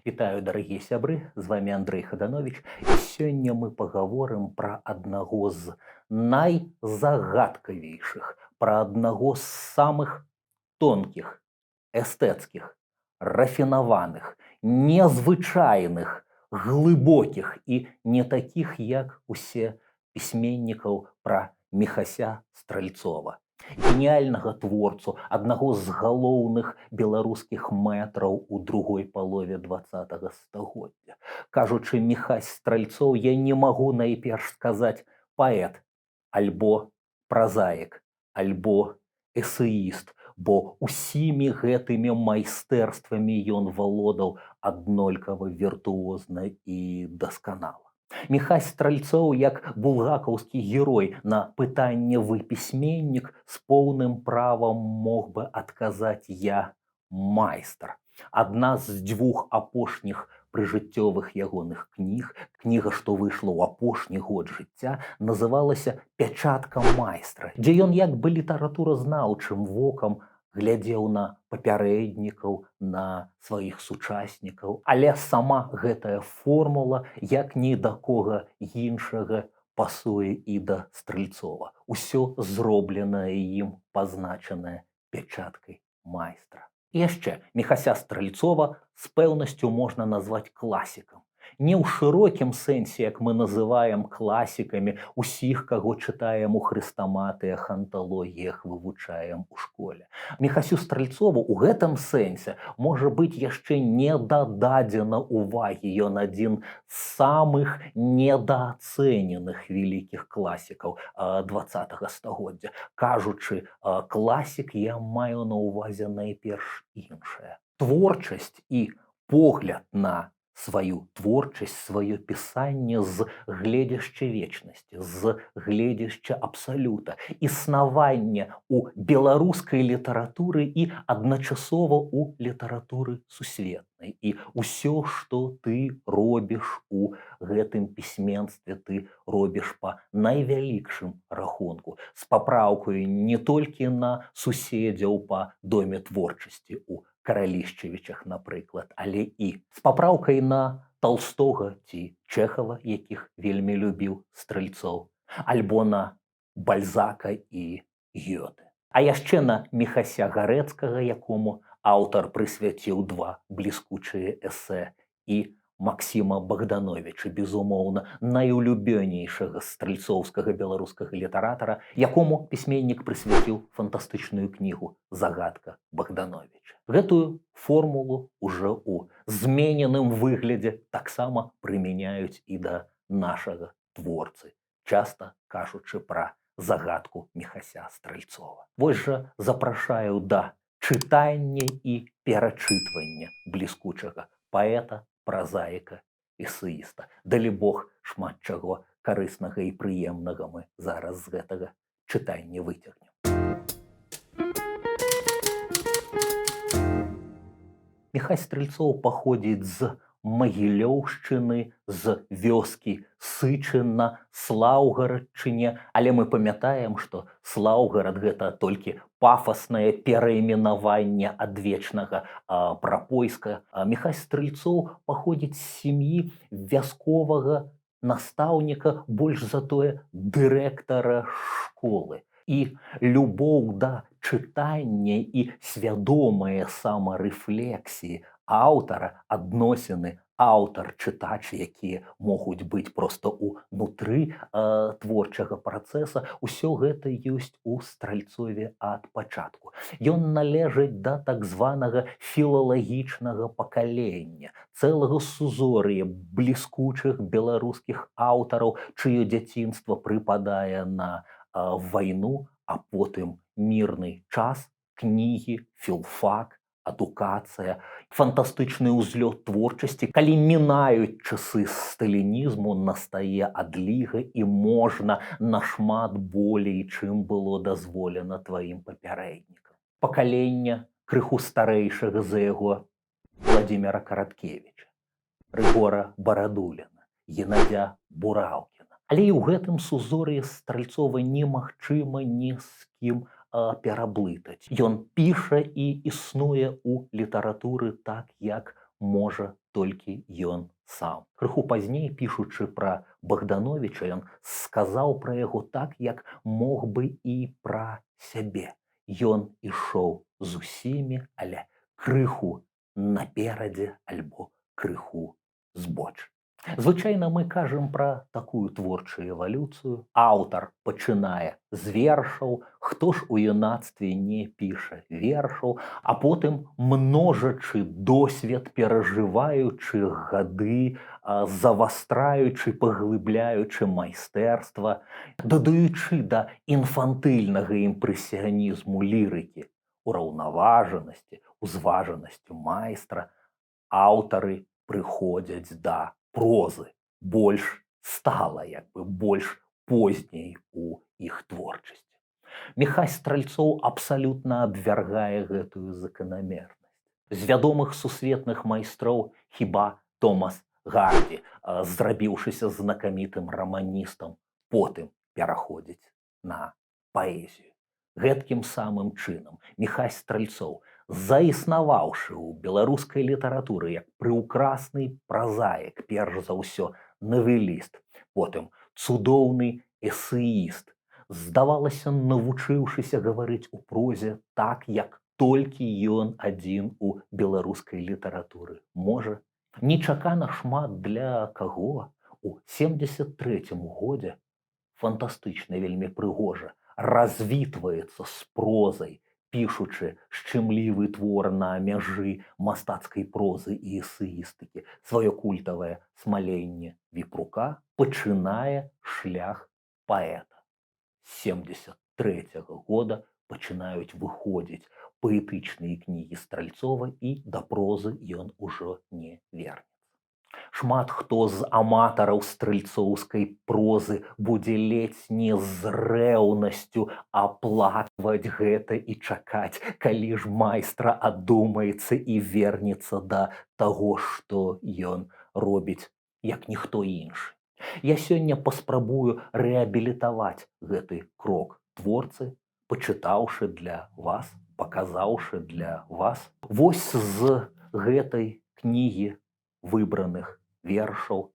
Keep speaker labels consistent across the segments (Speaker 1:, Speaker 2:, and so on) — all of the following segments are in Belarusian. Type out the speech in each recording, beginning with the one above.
Speaker 1: Вітаю, дарагія сябры, з вами Андрэй Хадановіч. І сёння мы пагаворым пра аднаго з найзагадкавейшых, пра аднаго з самых тонкіх, эстэцкіх, рафінаваных, незвычайных, глыбокіх і не такіх, як усе пісьменнікаў, пра Міхася Стральцова. Геніяльнага творцу, аднаго з галоўных беларускіх мэтраў у другой палове 20 стагоддзя. Кажучы Міхась Стральцоў, я не магу найперш сказаць паэт, альбо празаік, альбо эсеіст, бо усімі гэтымі майстэрствамі ён валодаў аднолькава віртуозна і дасканала. Міхась Стральцоў, як булгакаўскі герой на пытанне «Вы пісьменнік?» з поўным правам мог бы адказаць: «Я майстар». Адна з дзвюх апошніх прыжыццёвых ягоных кніг, кніга, што выйшла ў апошні год жыцця, называлася «Пячатка майстра», дзе ён як бы літаратуразнаўчым вокам глядзеў на папярэднікаў, на сваіх сучаснікаў, але сама гэтая формула як ні да кога іншага пасуе і да Стральцова. Усё зробленае ім пазначанае пячаткай майстра. І яшчэ Міхася Стральцова з пэўнасцю можна назваць класікам. Не ў шырокім сэнсе, як мы называем класікамі усіх, каго чытаем у хрэстаматыях, анталогіях, вывучаем у школе. Міхасю Стральцову ў гэтым сэнсе, можа быць, яшчэ не дададзена увагі. Ён адзін з самых недаацэненых вялікіх класікаў 20 стагоддзя. Кажучы класік, я маю на ўвазе найперш іншае. Творчасць і погляд на сваю творчасць, сваё пісанне з гледзяшча вечнасці, з гледзяшча абсалюта, існавання у беларускай літаратуры і адначасова у літаратуры сусветнай. І ўсё, што ты робіш у гэтым пісьменстве, ты робіш па найвялікшым рахунку з папраўкаю не толькі на суседзяў па доме творчасці у Каралішчавічах, напрыклад, але і з папраўкай на Талстога ці Чэхава, якіх вельмі любіў Стральцоў, альбо на Бальзака і Гётэ. А яшчэ на Міхася Гарэцкага, якому аўтар прысвяціў два бліскучыя эсэ, і Максіма Багдановіча, безумоўна, найулюбёнейшага стральцоўскага беларускага літаратара, якому пісьменнік прысвяціў фантастычную кнігу «Загадка Багдановіча». Гэтую формулу уже ў змененым выглядзе таксама прымяняюць і да нашага творцы, часта кажучы пра загадку Міхася Стральцова. Вось жа запрашаю да чытання і перачытвання бліскучага паэта, празаіка, эсеіста. Далібог, шмат чаго карыснага і прыемнага мы зараз з гэтага чытання выцягнем. Міхась Стральцоў паходзіць з Магілёўшчыны, з вёскі Сычын на Слаўгарадчыне, але мы памятаем, што Слаўгарад гэта толькі пафаснае перайменаванне адвечнага Прапойска. Міхась Стральцоў паходзіць з сям'і вясковага настаўніка, больш за тое, дырэктара школы. І любоў да чытання і свядомая самарэфлексіі аўтара, адносіны аўтар-чытач, якія могуць быць проста ўнутры творчага працэса, усё гэта ёсць у Стральцове ад пачатку. Ён належыць да так званага філалагічнага пакалення, цэлага сузор'я бліскучых беларускіх аўтараў, чыё дзяцінства прыпадае на вайну, а потым мірны час, кнігі, філфак, адукацыя, фантастычны ўзлёт творчасці, калі мінаюць часы сталінізму, настае адліга і можна нашмат болей, чым было дазволена тваім папярэднікам. Пакалення крыху старэйшага за яго Владимира Караткевича, Рыгора Барадуліна, Генадзя Бураўкіна. Але і ў гэтым сузор'і Стральцова немагчыма ні з кім пераблытаць. Ён піша і існуе ў літаратуры так, як можа толькі ён сам. Крыху пазней, пішучы пра Багдановіча, ён сказаў пра яго так, як мог бы і пра сябе. Ён ішоў з усімі, але крыху наперадзе альбо крыху збоч. Звычайна мы кажам пра такую творчую эвалюцыю. Аўтар пачынае з вершаў, хто ж у юнацтве не піша вершаў, а потым, множачы досвед, перажываючы гады, завастраючы, паглыбляючы майстэрства, дадаючы да інфантыльнага імпрэсіянізму лірыкі, ураўнаважанасці, узважанасці майстра, аўтары прыходзяць да прозы больш стала, як бы больш позняй у іх творчасці. Міхась Стральцоў абсалютна абвяргае гэтую заканамернасць. З вядомых сусветных майстроў хіба Томас Гардзі, зрабіўшыся знакамітым раманістам, потым пераходзіць на паэзію. Гэткім самым чынам Міхась Стральцоў, заіснаваўшы ў беларускай літаратуры як прыўкрасны празаік, перш за ўсё навеліст, потым цудоўны эсеіст, здавалася, навучыўшыся гаварыць у прозе так, як толькі ён адзін у беларускай літаратуры можа, нечакана шмат для каго у 73 годзе фантастычна, вельмі прыгожа развітваецца з прозай, пішучы шчымлівы твор на мяжы мастацкай прозы і эсеістыкі, сваё культавае «Смаленне вепрука», пачынае шлях паэта. 73 -го года пачынаюць выходзіць паэтычныя кнігі Стральцова, і да прозы ён ужо не вернецца. Шмат хто з аматараў стральцоўскай прозы будзе ледзь не з рэўнасцю аплакваць гэта і чакаць, калі ж майстра адумаецца і вернецца да таго, што ён робіць як ніхто іншы. Я сёння паспрабую рэабілітаваць гэты крок творцы, пачытаўшы для вас, паказаўшы для вас вось з гэтай кнігі выбраных вершаў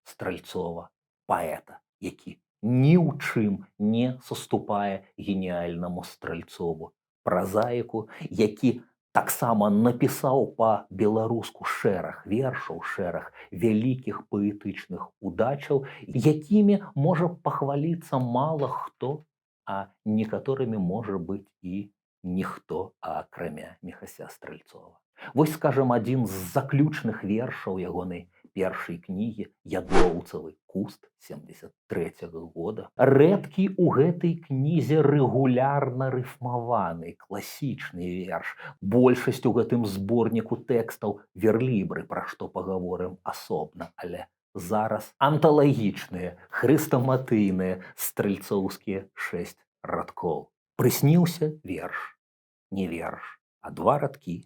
Speaker 1: Стральцова, паэта, які ні ў чым не саступае геніяльнаму Стральцову празаіку, які таксама напісаў па-беларуску шэраг вершаў, шэраг вялікіх паэтычных удачаў, якімі можа пахваліцца мала хто, а некаторымі можа быць і ніхто, акрамя Міхася Стральцова. Вось, скажам, адзін з заключных вершаў ягонай першай кнігі «Ядлоўцавы куст» 73 -го года. Рэдкі ў гэтай кнізе рэгулярна рыфмаваны класічны верш. Большасць у гэтым зборніку тэкстаў верлібры, пра што пагаворым асобна, але зараз анталагічныя, хрэстаматыйныя стральцоўскія шэсць радкоў. Прысніўся верш, не верш, а два радкі.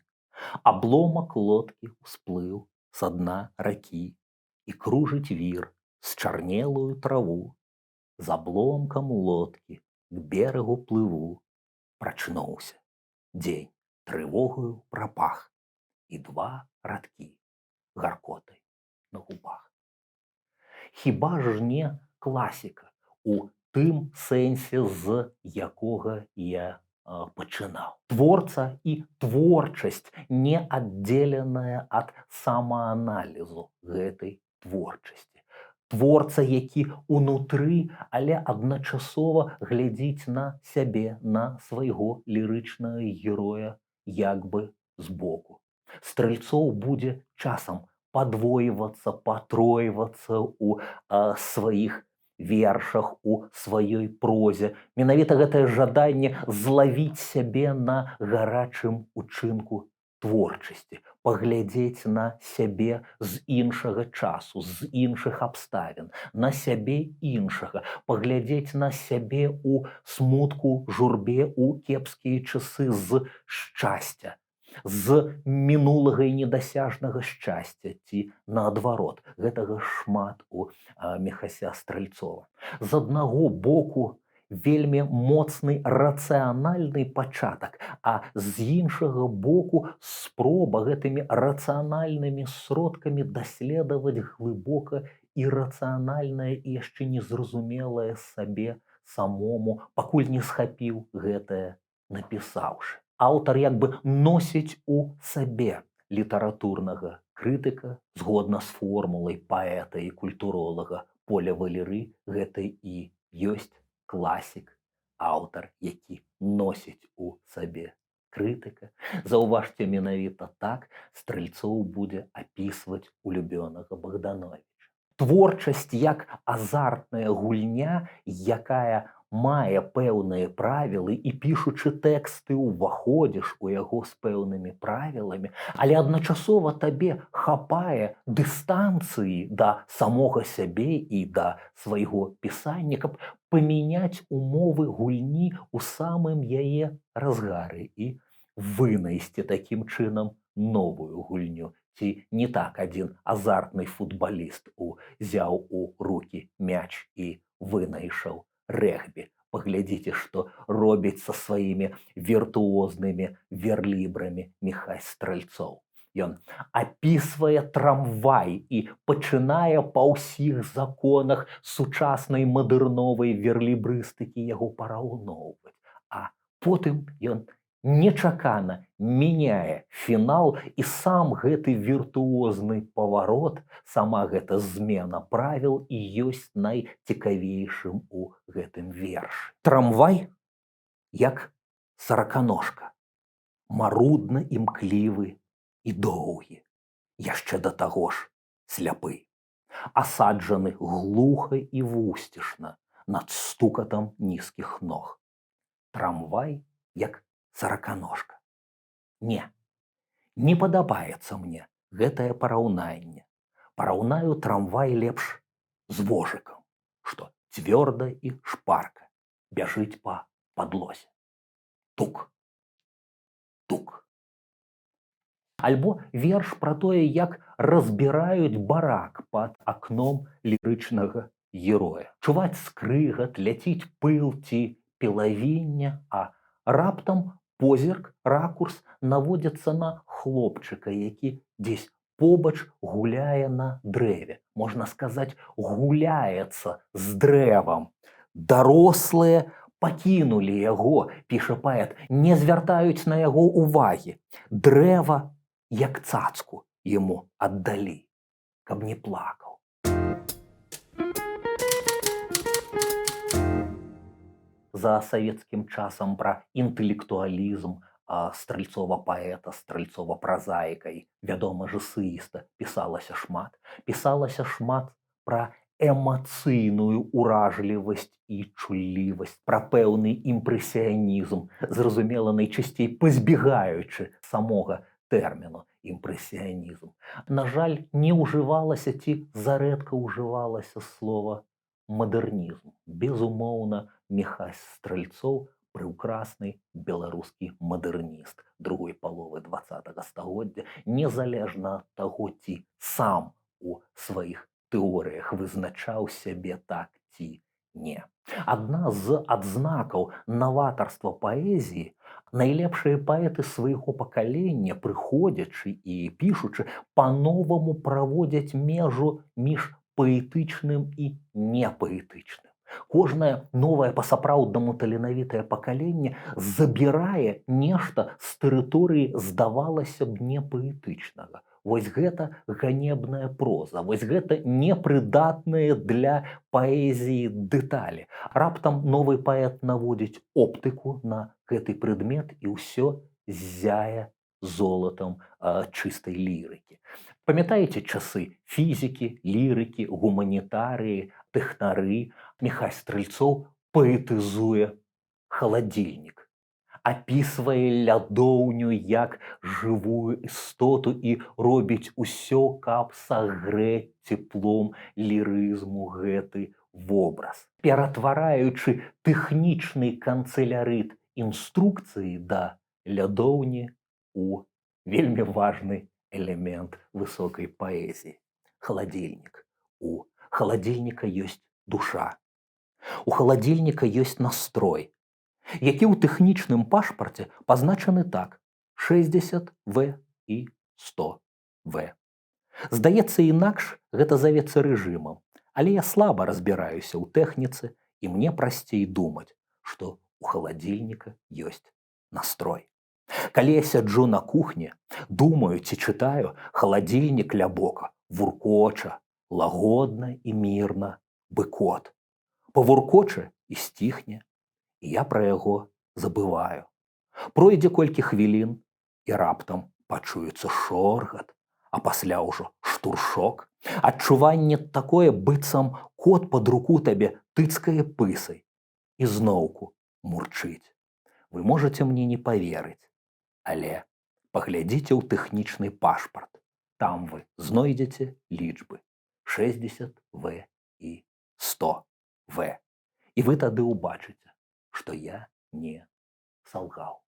Speaker 1: Абломак лодкі ўсплыў са дна ракі, і кружыць вір счарнелую траву. З абломкам лодкі к берагу плыву. Прачнуўся. Дзень трывогаю прапах, і два радкі гаркотай на губах. Хіба ж не класіка у тым сэнсе, з якога я пачынаў? Творца і творчасць, не аддзеленая ад самааналізу гэтай творчасці. Творца, які унутры, але адначасова глядзіць на сябе, на свайго лірычнага героя як бы збоку. Стральцоў будзе часам падвойвацца, патройвацца у сваіх вершах, у сваёй прозе. Менавіта гэтае жаданне злавіць сябе на гарачым учынку творчасці, паглядзець на сябе з іншага часу, з іншых абставін, на сябе іншага, паглядзець на сябе ў смутку, журбе, у кепскія часы з шчасця, з мінулага і недасяжнага шчасця ці наадварот. Гэтага шмат у Міхася Стральцова. З аднаго боку, вельмі моцны рацыянальны пачатак, а з іншага боку спроба гэтымі рацыянальнымі сродкамі даследаваць глыбока ірацыянальнае і яшчэ незразумелае сабе самому, пакуль не схапіў гэтае, напісаўшы. Аўтар як бы носіць у сабе літаратурнага крытыка, згодна з формулай паэта і культуролага Поля Валеры, гэта і ёсць класік, аўтар, які носіць у сабе крытыка. Заўважце, менавіта так Стральцоў будзе апісваць улюбёнага Багдановіча. Творчасць як азартная гульня, якая мае пэўныя правілы, і, пішучы тэкст, ты ўваходзіш у яго з пэўнымі правіламі, але адначасова табе хапае дыстанцыі да самога сябе і да свайго пісання, каб памяняць умовы гульні ў самым яе разгары і вынайсці такім чынам новую гульню. Ці не так адзін азартны футбаліст узяў у рукі мяч і вынайшаў рэгбі? Паглядзіце, што робіць са сваімі віртуознымі верлібрамі Міхась Стральцоў. Ён апісвае трамвай і пачынае па ўсіх законах сучаснай мадэрновай верлібрыстыкі яго параўноўваць. А потым ён нечакана мяняе фінал, і сам гэты віртуозны паварот, сама гэта змена правіл і ёсць найцікавейшым у гэтым вершы. Трамвай як сараканожка, марудна імклівы і доўгі, яшчэ да таго ж сляпы, асаджаны глуха і вусцішна над стукатам нізкіх ног. Трамвай як сараканожка. Не, не падабаецца мне гэтае параўнанне. Параўнаю трамвай лепш з вожыкам, што цвёрда і шпарка бяжыць па падлозе. Тук, тук. Альбо верш пра тое, як разбіраюць барак пад акном лірычнага героя. Чуваць скрыгат, ляціць пыл ці пілавіння, а раптам позірк, ракурс наводзіцца на хлопчыка, які дзесь побач гуляе на дрэве. Можна сказаць, гуляецца з дрэвам. Дарослыя пакінулі яго, піша паэт, не звяртаюць на яго увагі. Дрэва, як цацку, яму аддалі, каб не плакаў. За савецкім часам пра інтэлектуалізм Стральцова паэта, Стральцова празаіка і, вядома ж, эсэіста пісалася шмат. Пісалася шмат пра эмацыйную уражлівасць і чуллівасць, пра пэўны імпрэсіянізм, зразумела, найчасцей пазбегаючы самога тэрміну імпрэсіянізм. На жаль, не ўжывалася ці зарэдка ўжывалася слова мадэрнізм. Безумоўна, Міхась Стральцоў прыўкрасны беларускі мадэрніст другой паловы дваццатага стагоддзя, незалежна ад таго, ці сам у сваіх тэорыях вызначаў сябе так ці не. Адна з адзнакаў наватарства паэзіі: найлепшыя паэты свайго пакалення, прыходзячы і пішучы, па-новаму праводзяць межу між паэтычным і непаэтычным. Кожнае новае па-сапраўднаму таленавітае пакаленне забірае нешта з тэрыторыі, здавалася б, непаэтычнага. Вось гэта ганебная проза, вось гэта непрыдатныя для паэзіі дэталі. Раптам новы паэт наводзіць оптыку на гэты прадмет, і ўсё ззяе золатам чыстай лірыкі. Памятаеце часы фізікі, лірыкі, гуманітарыі, тэхнары? Міхась Стральцоў паэтызуе халадзільнік, апісвае лядоўню як жывую істоту і робіць усё, каб сагрэць цеплом лірызму гэты вобраз, ператвараючы тэхнічны канцылярыт інструкцыі да лядоўні у вельмі важны элемент высокай паэзіі. Халадзільнік. У халадзільніка ёсць душа. У халадзільніка ёсць настрой, які ў тэхнічным пашпарце пазначаны так: 60 В і 100 В. Здаецца, інакш гэта завецца рэжымам, але я слаба разбіраюся ў тэхніцы, і мне прасцей думаць, што у халадзільніка ёсць настрой. Калі я сяджу на кухні, думаю ці чытаю, халадзільнік ля бока вуркоча, лагодна і мірна, бы кот. Павуркоча і сціхне, і я пра яго забываю. Пройдзе колькі хвілін, і раптам пачуецца шоргат, а пасля ўжо штуршок. Адчуванне такое, быццам кот пад руку табе тыцкае пысай і зноўку мурчыць. Вы можаце мне не паверыць, але паглядзіце ў тэхнічны пашпарт. Там вы знойдзеце лічбы 60 В і 100 В. І вы тады ўбачыце, што я не салгаў.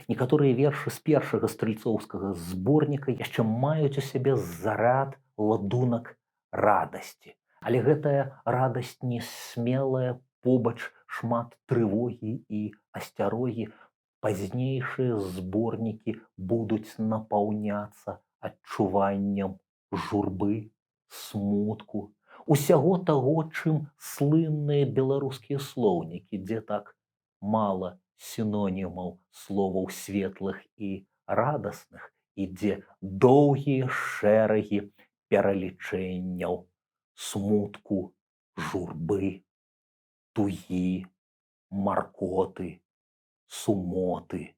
Speaker 1: Некаторыя вершы з першага стральцоўскага зборніка яшчэ маюць у сябе зарад, ладунак радасці. Але гэтая радасць не смелая, побач шмат трывогі і асцярогі. Пазнейшыя зборнікі будуць напаўняцца адчуваннем журбы, смутку, усяго таго, чым слынныя беларускія слоўнікі, дзе так мала сінонімаў словаў светлых і радасных і дзе доўгія шэрагі пералічэнняў смутку, журбы, тугі, маркоты, сумоты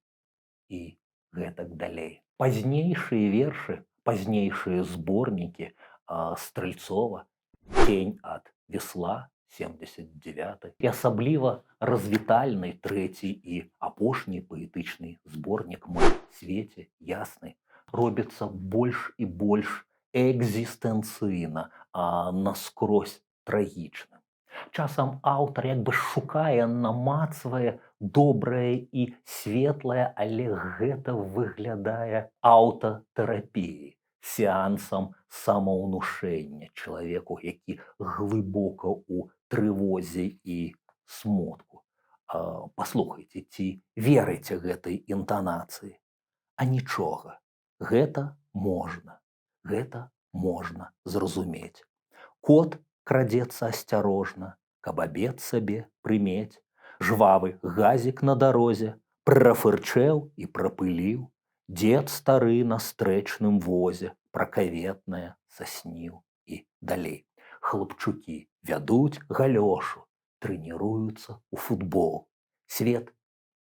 Speaker 1: і гэтак далей. Пазнейшыя вершы, пазнейшыя зборнікі Стральцова, «Тень от весла» 79 і асабліва развітальны трэці і апошні паэтычны зборнік «Мой свеце ясны» робіцца больш і больш экзістэнцыйна, наскрозь трагічным. Часам аўтар як бы шукае, намацвае добрае і светлае, але гэта выглядае аўтатэрапіяй, сеансам самаўнушэння чалавеку, які глыбока ў трывозе і смутку. Паслухайце, ці верыце гэтай інтанацыі? А нічога, гэта можна зразумець. Кот крадзецца асцярожна, каб абед сабе прымець. Жвавы газік на дарозе прафырчэў і прапыліў. Дзед стары на стрэчным возе пра каветнае сасніў і далей. Хлапчукі вядуць галёшу, трэніруюцца ў футбол. Свет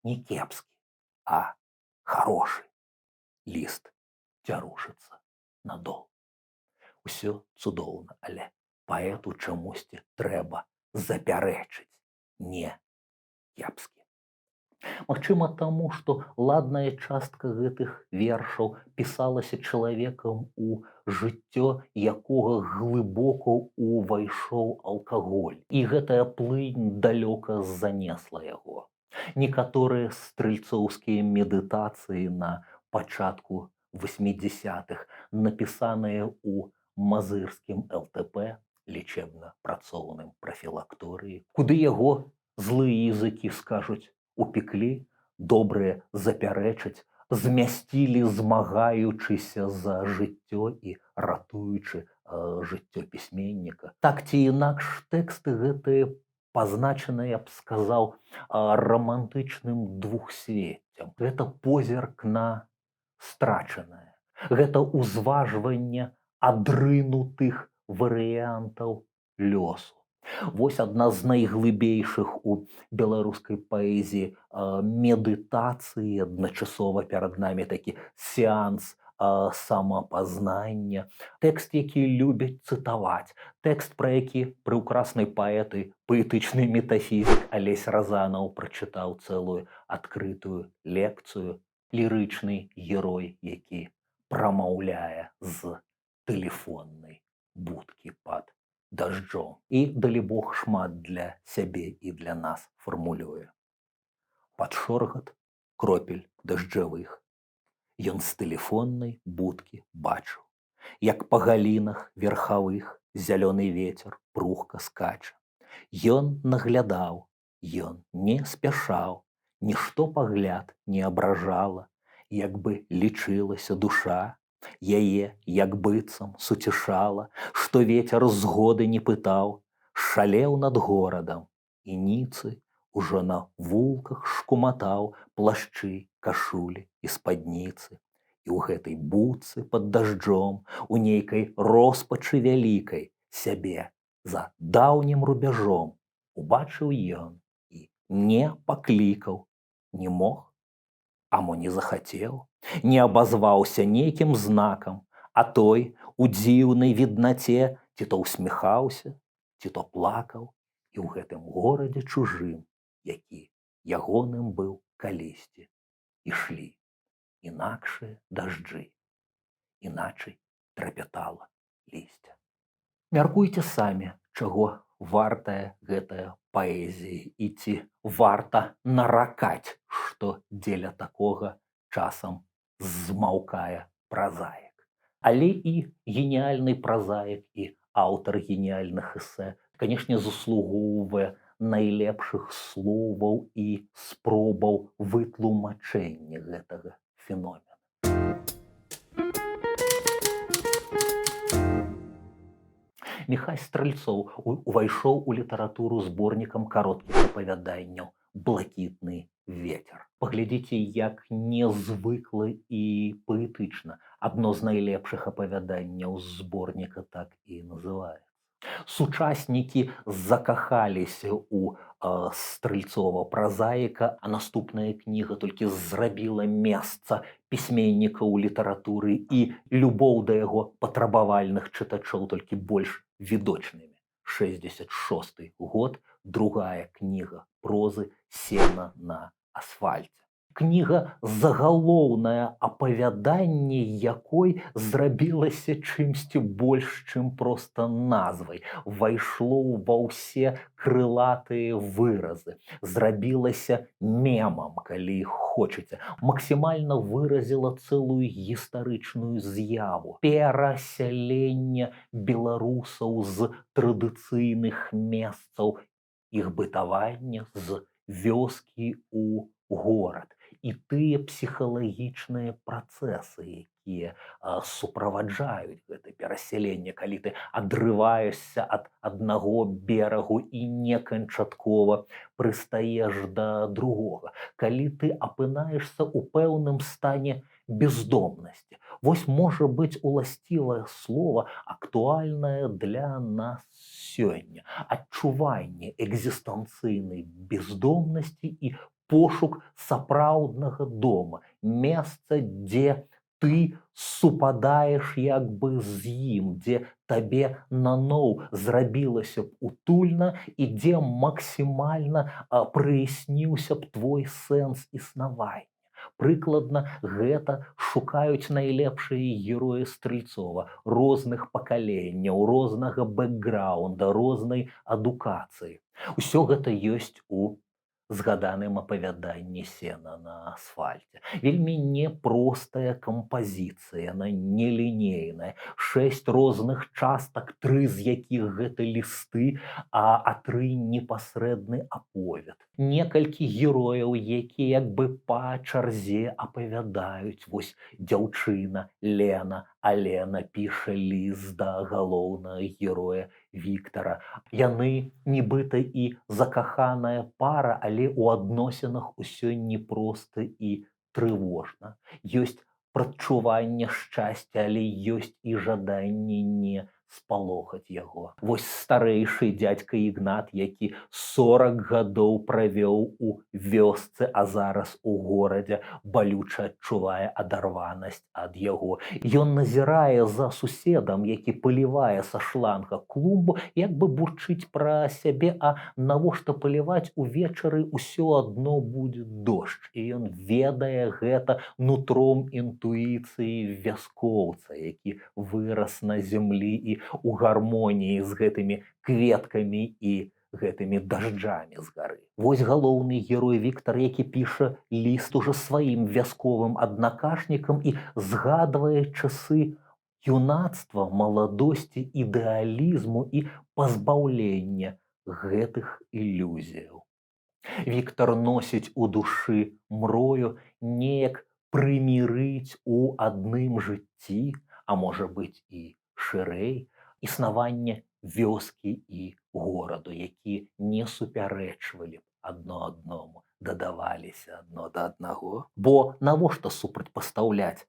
Speaker 1: не кепскі, а хорошы. Ліст цярушыцца на дол. Усё цудоўна, але паэту чамусьці трэба запярэчыць: не кепскі. Магчыма, таму, што ладная частка гэтых вершаў пісалася чалавекам, у жыццё якога глыбока ўвайшоў алкаголь. І гэтая плынь далёка занесла яго. Некаторыя стральцоўскія медытацыі на пачатку 80-х, напісаныя ў мазырскім ЛТП, лечебно-працоўным прафілакторыі, куды яго, злыя языкі скажуць, упеклі, добрыя запярэчаць, змясцілі, змагаючыся за жыццё і ратуючы жыццё пісьменніка. Так ці інакш, тэксты гэтыя пазначаны, я б сказаў, рамантычным двухсвеццем. Гэта позірк на страчанае. Гэта ўзважванне адрынутых варыянтаў лёсу. Вось адна з найглыбейшых у беларускай паэзіі медытацыі, адначасова перад намі такі сеанс самапазнання. Тэкст, які любяць цытаваць, тэкст, пра які прыўкрасны паэт і паэтычны метафізік Алесь Разанаў прачытаў цэлую адкрытую лекцыю. Лірычны герой, які прамаўляе з тэлефоннай будкі пад дажджом. І далібог шмат для сябе і для нас фармулюе. Пад шоргат кропель дажджавых ён з тэлефоннай будкі бачыў, як па галінах верхавых зялёны вецер пругка скача, Ён наглядаў, ён не спяшаў, нішто пагляд не абражала, як бы лічылася душа, яе як быццам суцішала, што вецер згоды не пытаў, шалеў над горадам, і ніцы ужо на вулках шкуматаў плашчы, кашулі і спадніцы. І ў гэтай будцы пад дажджом, у нейкай роспачы вялікай сябе за даўнім рубяжом убачыў ён і не паклікаў, не мог, а мо не захацеў, не абазваўся нейкім знакам, а той у дзіўнай віднаце ці то усміхаўся, ці то плакаў, і ў гэтым горадзе чужым, які ягоным быў калісьці, ішлі інакшыя дажджы, іначай трапятала лісця. Мяркуйце самі, чаго вартая гэтая паэзія і ці варта наракаць, што дзеля такога часам змаўкае празаік. Але і геніяльны празаік, і аўтар геніяльных эсэ, канешне, заслугоўвае найлепшых словаў і спробаў вытлумачэння гэтага феномена. Міхась Стральцоў увайшоў у літаратуру зборнікам кароткіх апавяданняў «Блакітны ветер». Паглядзіце, як незвыкла і паэтычна. Адно з найлепшых апавяданняў зборніка так і называецца. Сучаснікі закахаліся ў Стральцова празаіка, а наступная кніга толькі зрабіла месца пісьменніка ў літаратуры і любоў да яго патрабавальных чытачоў толькі больш відочнымі. 66-й год, другая кніга прозы «Сена на асфальце». Кніга загалоўнае апавяданне якой зрабілася чымсьці больш, чым проста назвай, увайшло ва ўсе крылатыя выразы, зрабілася мемам, калі хочаце, максімальна выразіла цэлую гістарычную з'яву перасялення беларусаў з традыцыйных месцаў іх бытавання, з вёскі ў горад, і тыя псіхалагічныя працэсы, якія суправаджаюць гэта перасяленне, калі ты адрываешся ад аднаго берагу і не канчаткова прыстаеш да другога, калі ты апынаешся ў пэўным стане бездомнасці. Вось можа быць уласцівае слово, актуальнае для нас сёння. Адчуванне экзістэнцыйнай бездомнасці і пошук сапраўднага дома, месца, дзе ты супадаеш як бы з ім, дзе табе наноў зрабілася б утульна і дзе максімальна праясніўся б твой сэнс існавання. Прыкладна гэта шукаюць найлепшыя героі Стральцова розных пакаленняў, рознага бэкграунда, рознай адукацыі. Усё гэта ёсць у згаданым апавяданні «Сена на асфальце». Вельмі непростая кампазіцыя, яна нелінейная. 6 розных частак, 3 з якіх гэта лісты, а 3 непасрэдны аповед. Некалькі герояў, якія як бы па чарзе апавядаюць. Вось дзяўчына Лена, а Лена піша ліст да галоўнага героя Віктара. Яны нібыта і закаханая пара, але ў адносінах усё непроста і трывожна. Ёсць прадчуванне шчасця, але ёсць і жаданне не спалохаць яго. Вось старэйшы дзядзька Ігнат, які 40 гадоў правёў у вёсцы, а зараз у горадзе, балюча адчувае адарванасць ад яго. Ён назірае за суседам, які палівае са шланга клумбу, як бы бурчыць пра сябе, а навошта паліваць, увечары ўсё адно будзе дождж. І ён ведае гэта нутром інтуіцыі вяскоўца, які вырас на зямлі і у гармоніі з гэтымі кветкамі і гэтымі дажджамі з гары. Вось галоўны герой Віктар, які піша ліст ужо сваім вясковым аднакашнікам і згадвае часы юнацтва, маладосці, ідэалізму і пазбаўлення гэтых ілюзіяў. Віктор носіць у душы мрою неяк прымірыць у адным жыцці, а можа быць і шырэй, існаванне вёскі і гораду, які не супярэчвалі б адно адному, дадаваліся адно да аднаго. Бо навошта супрацьпастаўляць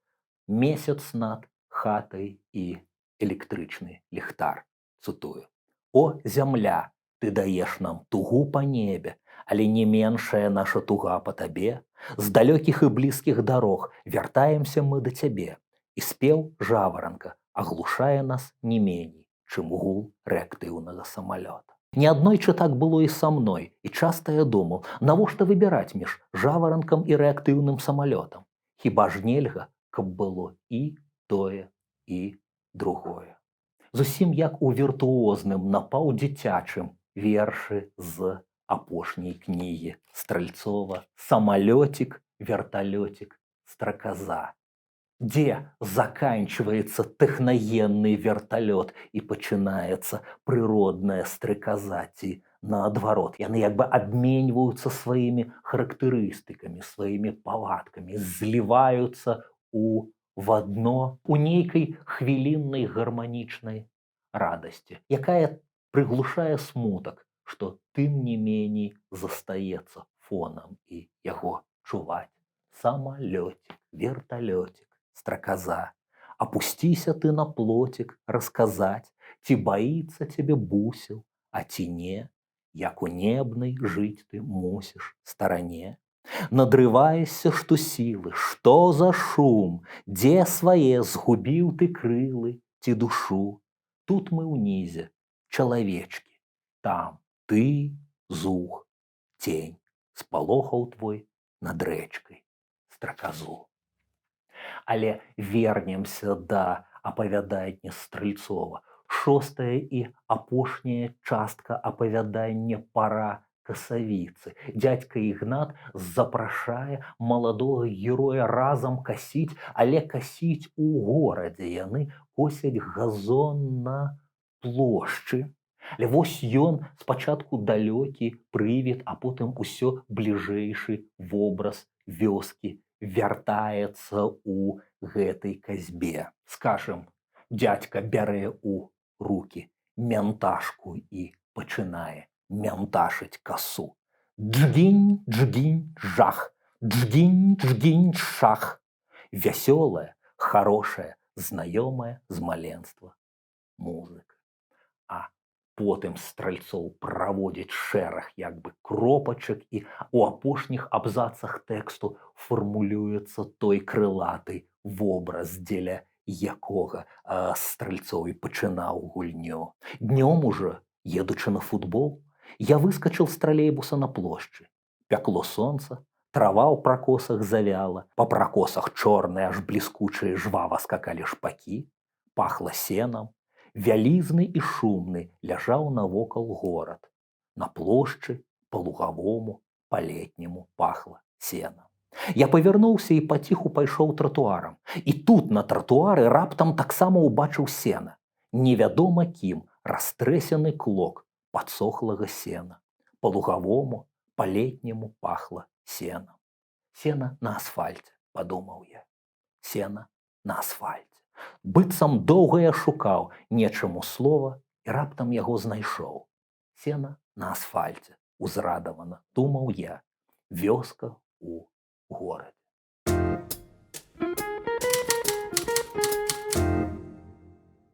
Speaker 1: месяц над хатай і электрычны ліхтар? Цытую: «О, зямля, ты даеш нам тугу па небе, але не меншая наша туга па табе. З далёкіх і блізкіх дарог вяртаемся мы да цябе, і спеў жаваранка аглушае нас не меней, чым гул рэактыўнага самалёта». Неаднойчы так было і са мной, і часта я думаў, навошта выбіраць між жаваранкам і рэактыўным самалётам? Хіба ж нельга, каб было і тое, і другое? Зусім як у віртуозным напаўдзіцячым вершы з апошняй кнігі Стральцова «Самалёцік, верталёцік, страказа», дзе заканчваецца тэхнагенны верталёт і пачынаецца прыродная страказа ці наадварот. Яны як бы абменьваюцца сваімі характарыстыкамі, сваімі павадкамі, зліваюцца в адно у нейкай хвіліннай гарманічнай радасці, якая прыглушае смутак, што тым не меней застаецца фонам і яго чуваць. Самалёцік, верталёцік, страказа, апусціся ты на плоцік расказаць, ці баіцца цябе бусел, а ці не, як у небнай жыць ты мусіш старане. Надрываешся што сілы, што за шум, дзе свае згубіў ты крылы ці душу? Тут мы ўнізе, чалавечкі, там ты, зух, цень, спалохаў твой над рэчкай страказу. Але вернемся да апавядання Стральцова. Шостая і апошняя частка апавядання «Пара касавіцы». Дядька Ігнат запрашае маладога героя разам касіць, але касіць у горадзе. Яны косяць газон на плошчы. Але вось ён спачатку далёкі прывід, а потым усё бліжэйшы вобраз вёскі вяртаецца ў гэтай касьбе. Скажем, дядька бярэ ў рукі мянташку і пачынае мянташыць касу. Джгінь, джгінь, жах, джгінь, джгінь, шах. Вясёлая, хорошая, знаёмая з маленства музыка. А потым Стральцоў праводзіць шэраг як бы кропачак, і у апошніх абзацах тэксту фармулюецца той крылаты вобраз, дзеля якога Стральцоў і пачынаў гульню. Днём ужо, едучы на футбол, я выскочил з тралейбуса на плошчы. Пякло сонца, трава ў пракосах завяла, па пракосах чорныя, аж бліскучыя, жвава скакалі шпакі, пахла сенам, вялізны і шумны ляжаў навокал горад. На плошчы па-лугавому, па-летняму пахла сенам. Я павярнуўся і паціху пайшоў тратуарам. І тут на тратуары раптам таксама ўбачыў сена. Невядома кім растрэсены клок падсохлага сена. Па-лугавому, па-летняму пахла сенам. Сена на асфальце, падумаў я. Сена на асфальце. Быццам доўга я шукаў нечаму слова і раптам яго знайшоў. Сена на асфальце, узрадавана думаў я. Вёска у горадзе.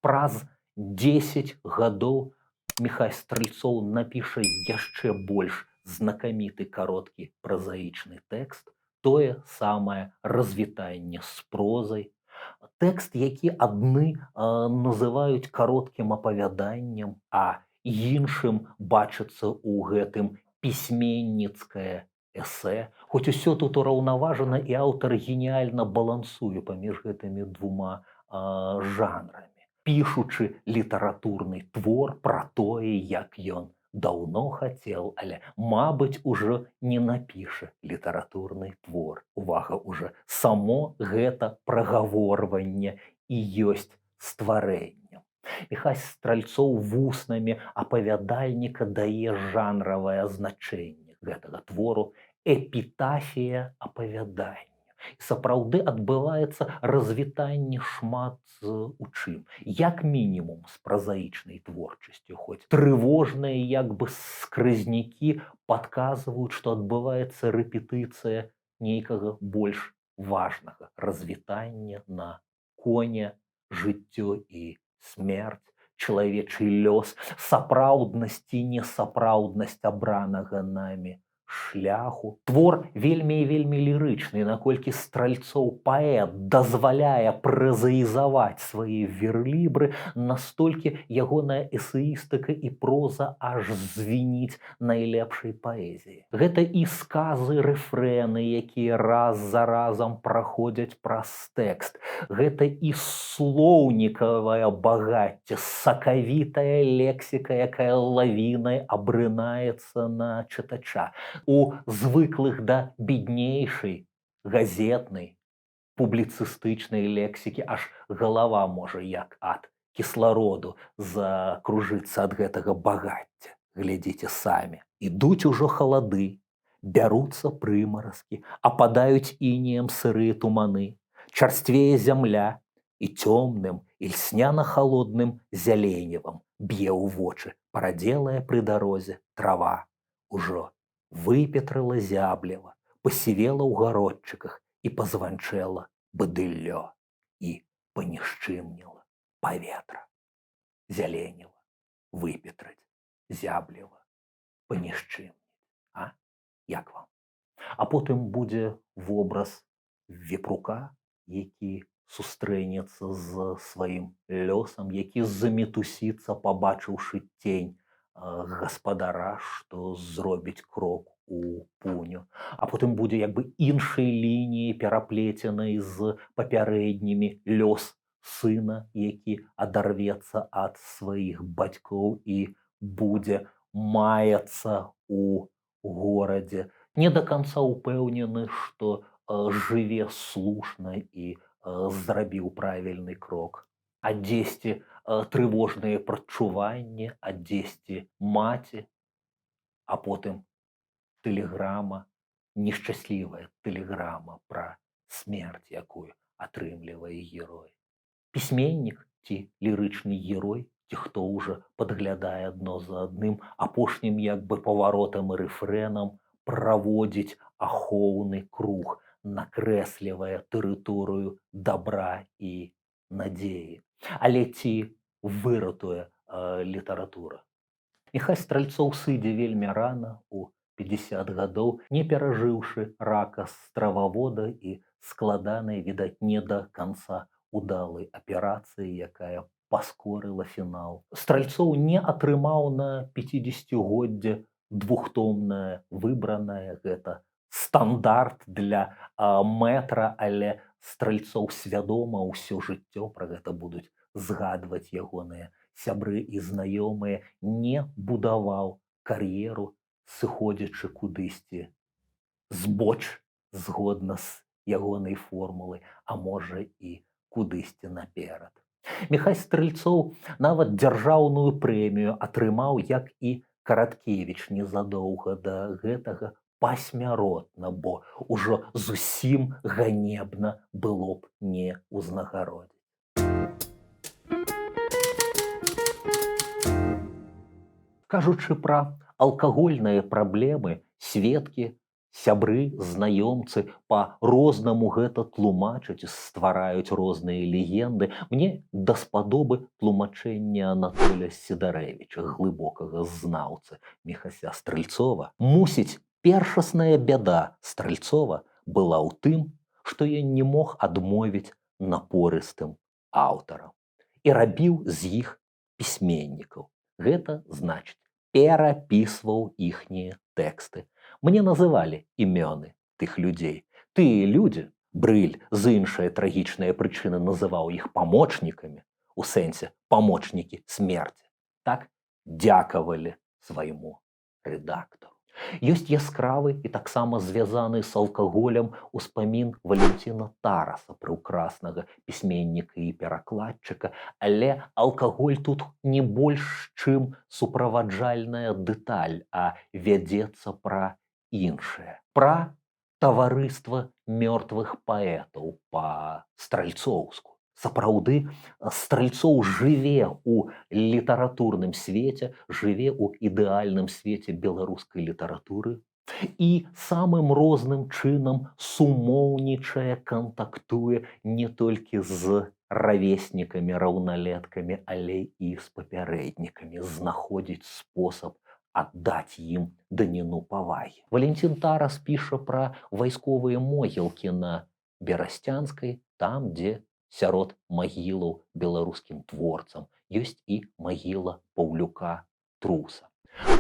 Speaker 1: Праз 10 гадоў Міхась Стральцоў напіша яшчэ больш знакаміты кароткі празаічны тэкст, тое самае «Развітанне з прозай». Тэкст, які адны называюць кароткім апавяданнем, а іншым бачыцца ў гэтым пісьменніцкае эсэ. Хоць усё тут ураўнаважана, і аўтар геніяльна балансуе паміж гэтымі двума жанрамі, пішучы літаратурны твор пра тое, як ён даўно хацеў, але, мабыць, ужо не напіша літаратурны твор. Увага, уже само гэта прагаворванне і ёсць стварэннем. Міхась Стральцоў вуснамі апавядальніка дае жанравае значэнне гэтага твору: эпітафія апавядання. І сапраўды адбываецца развітанне шмат у чым, як мінімум з празаічнай творчасцю, хоць трывожныя як бы скразнякі падказваюць, што адбываецца рэпетыцыя нейкага больш важнага развітання на коне жыццё і смерць, чалавечы лёс, сапраўднасць і несапраўднасць абранага намі шляху. Твор вельмі і вельмі лірычны, наколькі Стральцоў паэт дазваляе празаізаваць свае верлібры, настолькі ягоная эсеістыка і проза аж звініць найлепшай паэзіі. Гэта і сказы, рэфрэны, якія раз за разам праходзяць праз тэкст. Гэта і слоўнікавае багацце, сакавітая лексіка, якая лавінай абрынаецца на чытача. У звыклых да беднейшай газетнай публіцыстычнай лексікі аж галава можа як ад кіслароду закружыцца ад гэтага багацця. Глядзіце самі. Ідуць ужо халады, бяруцца прымаразкі, ападаюць інеем сырыя туманы, чарсцвее зямля і цёмным і льсняна-халодным зяленевам б'е ў вочы парадзелая пры дарозе трава. Ужо выпетрыла зяблева, пасівела ў гародчыках і пазванчэла бадыллё і панішчымніла паветра. Зяленева, выпетрыць, зяблева, панішчымніць. А? Як вам? А потым будзе вобраз вепрука, які сустрэнецца з сваім лёсам, які замітусіцца, пабачыўшы цень гаспадара, што зробіць крок у пуню. А потым будзе як бы іншай лініяй, пераплеценай з папярэднімі, лёс сына, які адарвецца ад сваіх бацькоў і будзе маяцца у горадзе. Не да канца ўпэўнены, што жыве слушна і зрабіў правільны крок. А дзесьці трывожныя прадчуванні, а дзесьці маці, а потым тэлеграма, нешчаслівая тэлеграма пра смерць, якую атрымлівае герой. Пісьменнік ці лірычны герой, ці хто ўжо падглядае адно за адным, апошнім як бы паваротам і рэфрэнам праводзіць ахоўны круг, накрэслівае тэрыторыю дабра і надзеі. Але ці выратуе літаратура? Міхась Стральцоў сыдзе вельмі рана, у 50 гадоў, не перажыўшы рака стрававода і складанай, відаць, не да канца удалай аперацыі, якая паскорыла фінал. Стральцоў не атрымаў на 50-годдзе двухтомнае выбранае, гэта стандарт для мэтра, але Стральцоў свядома ўсё жыццё, пра гэта будуць згадваць ягоныя сябры і знаёмыя, не будаваў кар'еру, сыходзячы кудысьці збоч, згодна з ягонай формулай, а можа і кудысьці наперад. Міхась Стральцоў нават дзяржаўную прэмію атрымаў, як і Караткевіч незадоўга да гэтага, пасмяротна, бо ўжо зусім ганебна было б не ўзнагародзіць. Кажучы пра алкагольныя праблемы, сведкі, сябры, знаёмцы па-рознаму гэта тлумачаць і ствараюць розныя легенды. Мне даспадобы тлумачэнне Анатоля Сідарэвіча, глыбокага знаўцы Міхася Стральцова. Мусіць, першасная бяда Стральцова была ў тым, што ён не мог адмовіць напорыстым аўтарам і рабіў з іх пісьменнікаў. Гэта значыць, перапісваў іхнія тэксты. Мне называлі імёны тых людзей. Тыя людзі, Брыль з іншай трагічнай прычыны называў іх памочнікамі, у сэнсе памочнікі смерці. Так дзякавалі свайму рэдактару. Ёсць яскравы і таксама звязаны з алкаголем успамін Валянціна Тараса, прыўкраснага пісьменніка і перакладчыка, але алкаголь тут не больш, чым суправаджальная дэталь, а вядзецца пра іншае. Пра таварыства мёртвых паэтаў па-стральцоўску. Сапраўды, Стральцоў жыве ў літаратурным свеце, жыве ў ідэальным свеце беларускай літаратуры і самым розным чынам сумоўнічае, кантактуе не толькі з равеснікамі, раўналеткамі, але і з папярэднікамі, знаходзіць спосаб аддаць ім даніну павагі. Валянцін Тарас піша пра вайсковыя могілкі на Берасцянскай, там, дзе сярод магілаў беларускім творцам ёсць і магіла Паўлюка Труса.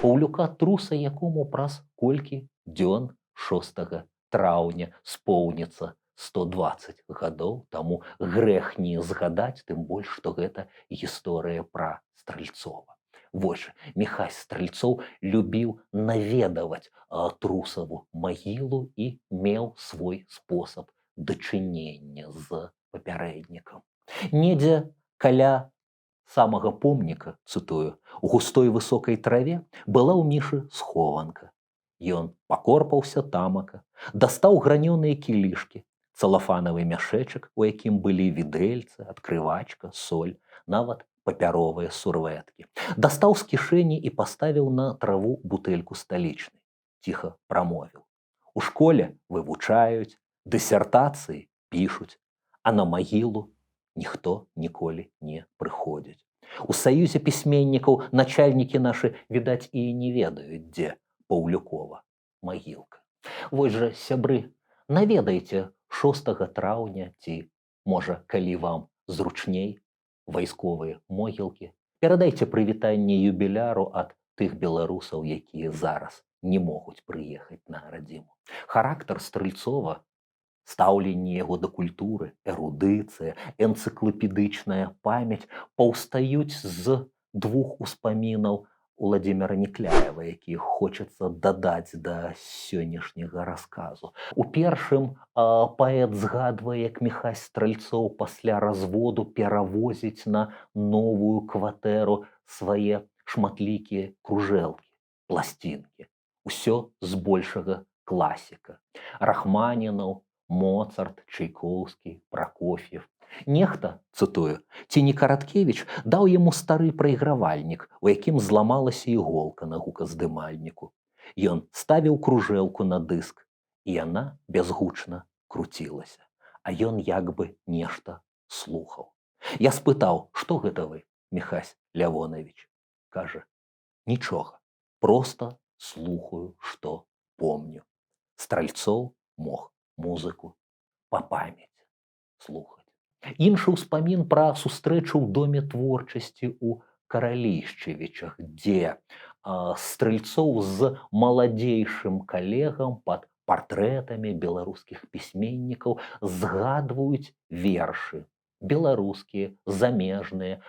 Speaker 1: Паўлюка Труса, якому праз колькі дзён 6 траўня споўніцца 120 гадоў, таму грэх не згадаць, тым больш, што гэта гісторыя пра Стральцова. Вось жа, Міхась Стральцоў любіў наведаваць Трусаву магілу і меў свой спосаб дачынення з папярэднікам. Недзе каля самага помніка, цытую, у густой высокай траве была ў Мішы схованка. Ён пакорпаўся тамака, дастаў гранёныя кілішкі, цалафанавы мяшэчак, у якім былі відэльцы, адкрывачка, соль, нават папяровыя сурвэткі. Дастаў з кішэні і паставіў на траву бутэльку Сталічнай. Ціха прамовіў: «У школе вывучаюць, дысертацыі пішуць, а на магілу ніхто ніколі не прыходзіць. У Саюзе пісьменнікаў начальнікі нашы, відаць, і не ведаюць, дзе Паўлюкова магілка». Вось жа, сябры, наведайце 6 траўня ці, можа, калі вам зручней, вайсковыя могілкі. Перадайце прывітанне юбіляру ад тых беларусаў, якія зараз не могуць прыехаць на радзіму. Характар Стральцова, стаўленне яго да культуры, эрудыцыя, энцыклапедычная памяць паўстаюць з двух успамінаў Уладзіміра Някляева, якія хочацца дадаць да сённяшняга расказу. У першым паэт згадвае, як Міхась Стральцоў пасля разводу перавозіць на новую кватэру свае шматлікія кружэлкі, пласцінкі. Усё збольшага класіка. Рахманінаў, Моцарт, Чайкоўскі, Пракоф'еў. Нехта, цытую, ці не Караткевіч, даў яму стары прайгравальнік, у якім зламалася іголка на гуказдымальніку. Ён ставіў кружэлку на дыск, і яна бязгучна круцілася, а ён як бы нешта слухаў. Я спытаў: «Што гэта вы, Міхась Лявонавіч?» Кажа: «Нічога, проста слухаю, што помню». Стральцоў мог музыку па памяці слухаць. Іншы ўспамін пра сустрэчу ў Доме творчасці ў Каралішчавічах, дзе Стральцоў з маладзейшым калегам пад партрэтамі беларускіх пісьменнікаў згадваюць вершы беларускія, замежныя,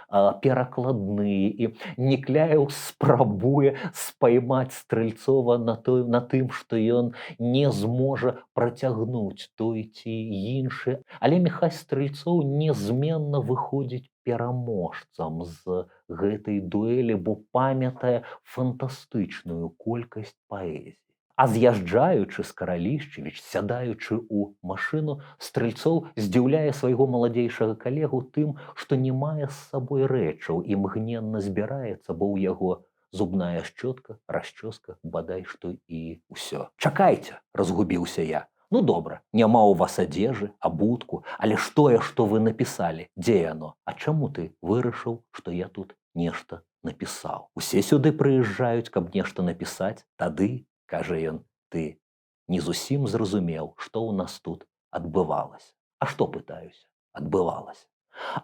Speaker 1: перакладныя, і Някляеў спрабуе спаймаць Стральцова на тым, што ён не зможа працягнуць той ці іншы. Але Міхась Стральцоў нязменна выходзіць пераможцам з гэтай дуэлі, бо памятае фантастычную колькасць паэзіі. А з'язджаючы з Каралішчавіч, сядаючы ў машыну, Стральцоў здзіўляе свайго маладзейшага калегу тым, што не мае з сабой рэчаў і імгненна збіраецца, бо ў яго зубная шчотка, расчоска, бадай што і ўсё. «Чакайце, — разгубіўся я. Ну добра, няма ў вас адзежы, абутку, але ж тое, што вы напісалі, дзе яно? А чаму ты вырашыў, што я тут нешта напісаў? Усе сюды прыязджаюць, каб нешта напісаць. Тады, — кажа ён, — ты не зусім зразумеў, што ў нас тут адбывалася». «А што, — пытаюся, — адбывалася?»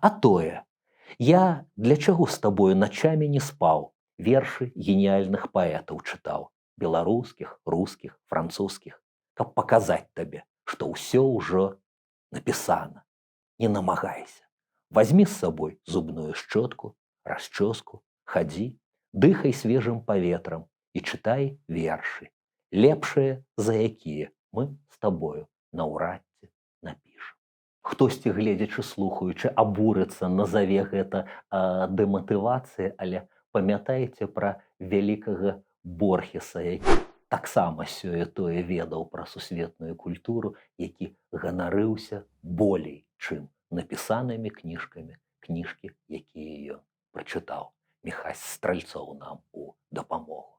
Speaker 1: «А тое, я для чаго з табою начамі не спаў, вершы геніяльных паэтаў чытаў, беларускіх, рускіх, французскіх, каб паказаць табе, што ўсё ўжо напісана. Не намагайся. Вазьмі з сабой зубную шчотку, расчоску, хадзі, дыхай свежым паветрам і чытай вершы. Лепшыя за якія мы з табою наўрад ці напішам. Хтосьці, гледзячы, слухаючы, абурыцца, назаве гэта дэматывацыяй, але памятаеце пра вялікага Борхеса, які таксама сёе-тое ведаў пра сусветную культуру, які ганарыўся болей, чым напісанымі кніжкамі, кніжкі, якія ён прачытаў. Міхась Стральцоў нам у дапамогу.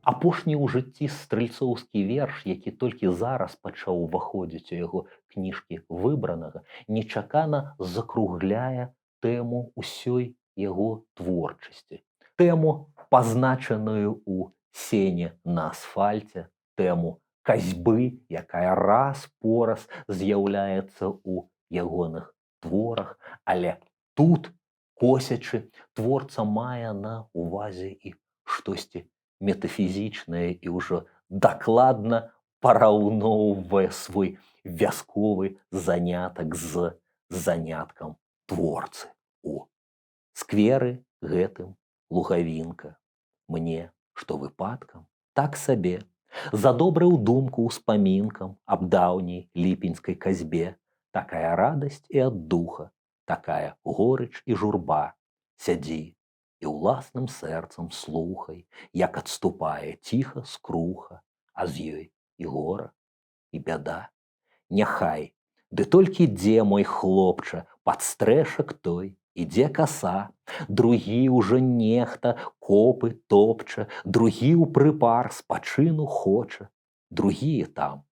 Speaker 1: Апошні ў жыцці стральцоўскі верш, які толькі зараз пачаў уваходзіць у яго кніжкі выбранага, нечакана закругляе тэму ўсёй яго творчасці. Тэму, пазначаную ў сене на асфальце, тэму касьбы, якая раз-пораз з'яўляецца ў ягоных творах, але тут, косячы, творца мае на ўвазе і штосьці метафізічнае і ўжо дакладна параўноўвае свой вясковы занятак з заняткам творцы. У скверы гэтым лугавінка мне, што выпадкам, так сабе, задобрыў думку ўспамінкам аб даўняй ліпеньскай касьбе, такая радасць і ад духа, такая горыч і журба. Сядзі і ўласным сэрцам слухай, як адступае ціха скруха, а з ёй і гора, і бяда. Няхай, ды толькі дзе, мой хлопча, падстрэшак той, ідзе каса, другі ўжо нехта копы топча, другі ў прыпар спачыну хоча, другія там,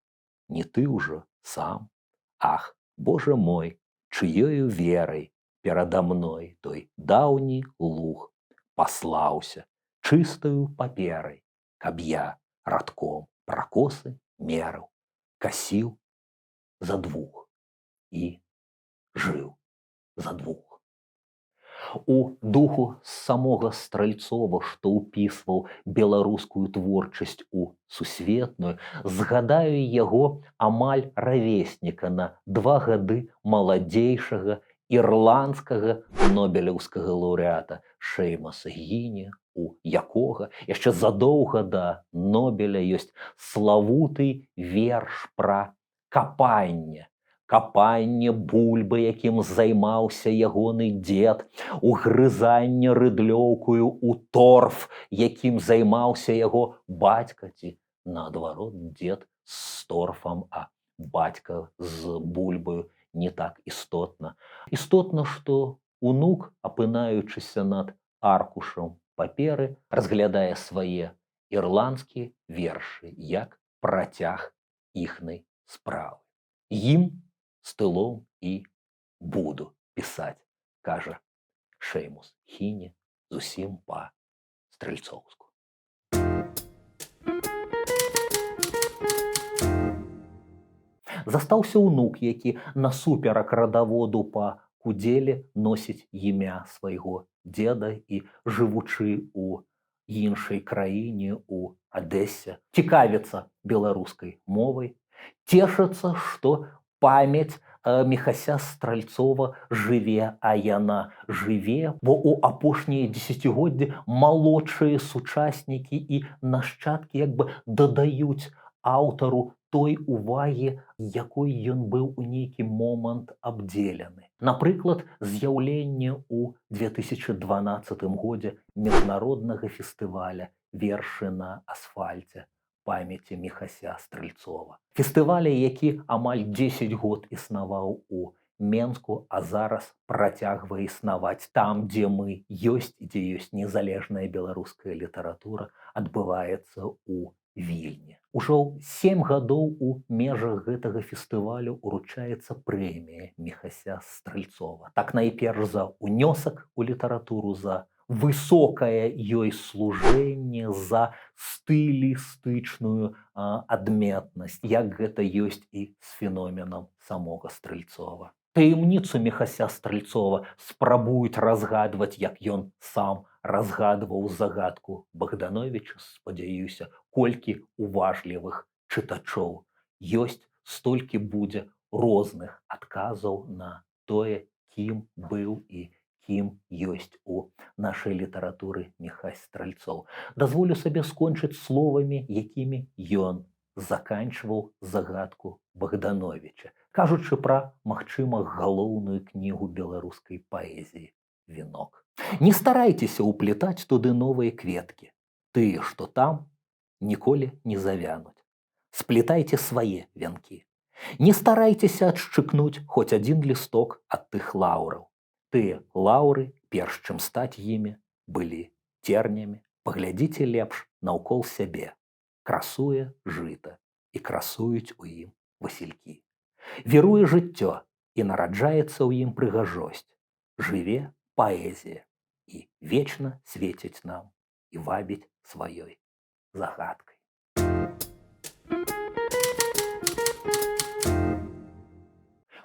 Speaker 1: не ты ўжо сам. Ах, Божа мой, чыёю верай перада мной той даўні луг паслаўся чыстаю паперай, каб я радком пракосы мерыў, касіў за двух і жыў за двух. У духу самога Стральцова, што ўпісваў беларускую творчасць у сусветную, згадаю яго амаль равесніка, на 2 гады маладзейшага ірландскага нобелеўскага лаўрэата Шэймаса Гіні, у якога яшчэ задоўга да Нобеля ёсць славуты верш пра капанне. Капанне бульбы, якім займаўся ягоны дзед, угрызанне рыдлёўкаю ў торф, якім займаўся яго бацька, ці наадварот, дзед з торфам, а бацька з бульбаю, не так істотна. Істотна, што унук, апынаючыся над аркушам паперы, разглядае свае ірландскія вершы як працяг іхнай справы. Ім стылом і буду пісаць, кажа Шэймус Хіні зусім па-стральцоўску. Застаўся ўнук, які насуперак радаводу па кудзеле носіць імя свайго дзеда і, жывучы ў іншай краіне, у Адэсе, цікавіцца беларускай мовай, цешыцца, што памяць Міхася Стральцова жыве, а яна жыве, бо ў апошнія дзесяцігоддзі малодшыя сучаснікі і нашчадкі як бы дадаюць аўтару той увагі, якой ён быў у нейкі момант абдзелены. Напрыклад, з'яўленне ў 2012 годзе міжнароднага фестываля «Вершы на асфальце» памяці Міхася Стральцова. Фестываля, які амаль 10 год існаваў у Менску, а зараз працягвае існаваць там, дзе мы ёсць, дзе ёсць незалежная беларуская літаратура, адбываецца ў Вільні. Ужо 7 гадоў у межах гэтага фестывалю уручаецца прэмія Міхася Стральцова. Так найперш за ўнёсак у літаратуру, за высокае ёй служэнне, за стылістычную адметнасць, як гэта ёсць і з феноменам самога Стральцова. Таямніцу Міхася Стральцова спрабуюць разгадваць, як ён сам разгадваў загадку Багдановіча. Спадзяюся, колькі уважлівых чытачоў ёсць, столькі будзе розных адказаў на тое, кім быў і кім ёсць у нашай літаратуры Міхась Стральцоў. Дазволю сабе скончыць словамі, якімі ён заканчваў «Загадку Багдановіча», кажучы пра, магчыма, галоўную кнігу беларускай паэзіі «Вінок». Не старайцеся ўплетаць туды новыя кветкі. Тыя, што там, ніколі не завянуць. Сплетайце свае вянкі. Не старайцеся адшчыкнуць хоць адзін лісток ад тых лаўраў. Тыя лаўры, перш чым стаць імі, былі цернямі. Паглядзіце лепш наўкол сябе. Красуе жыта і красуюць у ім васількі. Віруе жыццё і нараджаецца ў ім прыгажосць. Жыве паэзія і вечна свеціць нам і вабіць сваёй загадкай.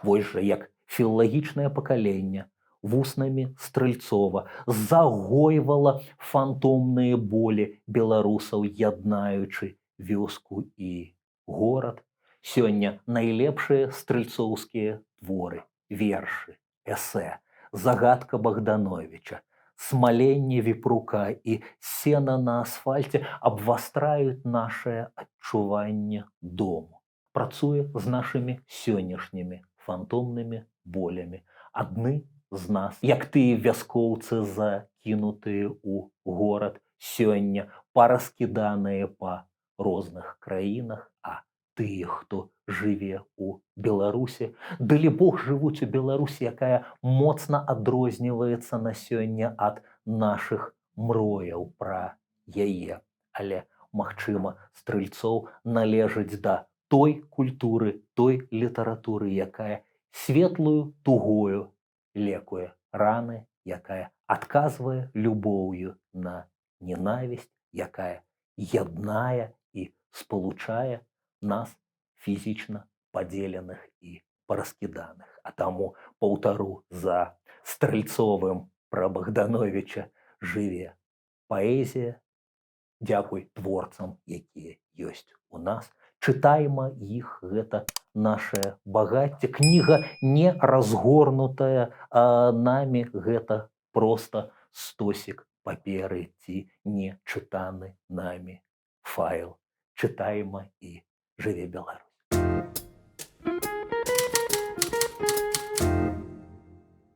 Speaker 1: Вось жа як філалагічнае пакаленне вуснамі Стральцова загойвала фантомныя болі беларусаў, яднаючы вёску і горад. Сёння найлепшыя стральцоўскія творы, вершы, эсэ, «Загадка Багдановіча», «Смаленне вепрука» і «Сена на асфальце» абвастраюць нашае адчуванне дому. Працуе з нашымі сённяшнімі фантомнымі болямі. Адны з нас, як тыя вяскоўцы, закінутыя ў горад сёння, параскіданыя па розных краінах, а тыя, хто жыве ў Беларусі, далібог жывуць у Беларусі, якая моцна адрозніваецца на сёння ад нашых мрояў пра яе. Але, магчыма, Стральцоў належыць да той культуры, той літаратуры, якая светлую тугою лекуе раны, якая адказвае любоўю на ненавісць, якая яднае і спалучае нас, фізічна падзеленых і параскіданых. А таму паўтару за Стральцовым пра Багдановіча: жыве паэзія. Дзякуй творцам, якія ёсць у нас. Чытайма іх, гэта нашае багацце. Кніга не разгорнутая намі, гэта проста стосік паперы ці не чытаны намі файл. Чытайма, і жыве Беларусь!